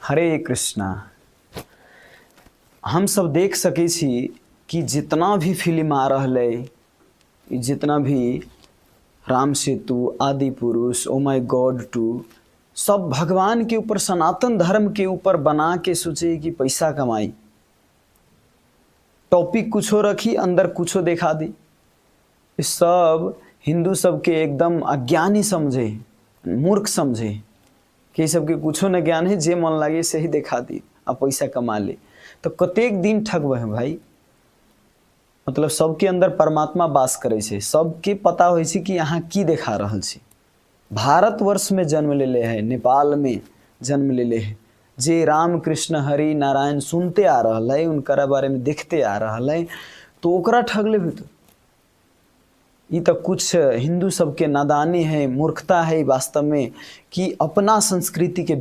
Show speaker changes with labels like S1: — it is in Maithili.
S1: हरे कृष्णा। हमसब देख सकै छी कि जितना भी फिल्म आ रहलै, जितना भी Ram Setu, Adi Purush, oh my god 2, सब भगवान के ऊपर, सनातन धर्म के ऊपर बना के सोचे कि पैसा कमाई। टॉपिक कुछो रखी, अंदर कुछो देखा दी। सब हिंदू सबके एकदम अज्ञानी समझे, मूर्ख समझे कि सबके कुछो न ज्ञान है, जे मन लागे से ही देखा दी आ पैसा कमा ले। तो कतेक दिन ठगबै भाई? मतलब सबके अंदर परमात्मा वास करै छै, सबके पता होइ छै कि अहाँ की देखा रहल छी। भारतवर्ष में जन्म लेले है, नेपाल में जन्म लेले है, जे राम कृष्ण हरि नारायण सुनते आ रहल है, उनकरा बारे में देखते आ रहल है, तो ओकरा ठग लेबै तो ई तऽ कुछ हिंदू सबके नादानी है, मूर्खता है वास्तव में कि अपना संस्कृति के